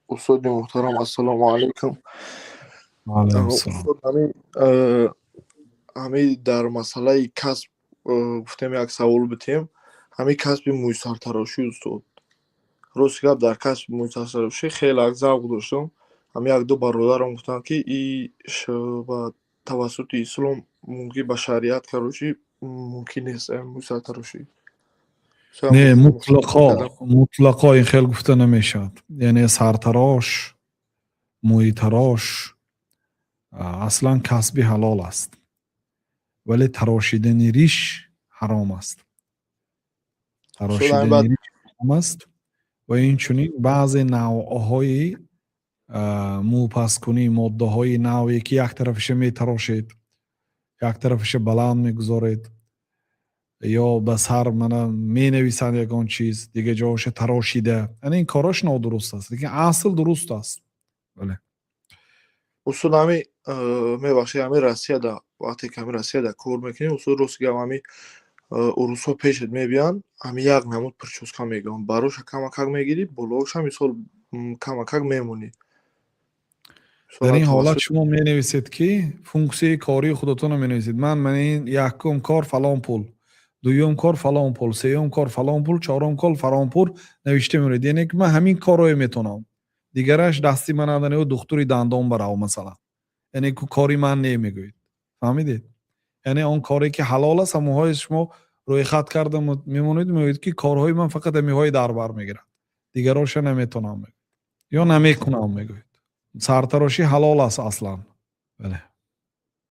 Устоди муҳтарам, ассалому алайкум. Устод, ҳами дар масъалаи касб гуфтем, як савол битем. Ҳами касби мӯйсартарошӣ, устод, рости гап, дар касби мӯйсартарошӣ хеле як завқ доштам. Ҳами як ду бародарам гуфтанд, ки и ба тавассути ислом мумкин, ба шариат, короче, мумкин нест мӯйсартарошӣ. Не, мутлақо, мутлақо ин хел гуфта намешавад. Яъне сартарош, мӯйтарош аслан касби ҳалол аст, вале тарошидани риш ҳаром аст. Тарошидани риш ҳаром аст ва инчунин баъзе навъҳои мӯпасткунӣ, моддаҳои наве, ки як тарафаша метарошед, як тарафаша баланд мегузоред ё ба сар мана менависанд ягон чиз, дигар ҷоша тарошида, ана ин корош нодуруст аст, лекин асл дуруст аст, бале. Устод, ҳами, мебахшед, ҳами Россияда, вақте ки ҳами Россияда кор мекунем, устод, рости гап, ҳами урусҳо пешет мебиёянд, ҳами як намуд причёска мегӯянд, бароша камакак мегирӣ, болооша, мисол, камакак мемонӣ. Дар ин ҳолат шумо менависед, ки функсияи кории худатонро менависед: ман ин якум кор фалон пул, дуюм кор фалон пул, сеюм кор фалон пул, чорум кор фалон пул навишта мемонед. Яъне ки ман ҳамин корое метавонам, дигараш дасти ман надане, духтури дандон барав, масалан, яъне кори ман не, мегӯед. Фаҳмидед? Яъне он коре, ки ҳалол аст, ҳамонҳое шумо рӯйхат карда мемонед, мегӯед, ки корҳои ман фақат ҳамиҳои дар бар мегирад, дигароша наметавонам ё намекунам, мегӯед. Сартарошӣ ҳалол аст аслан, бале.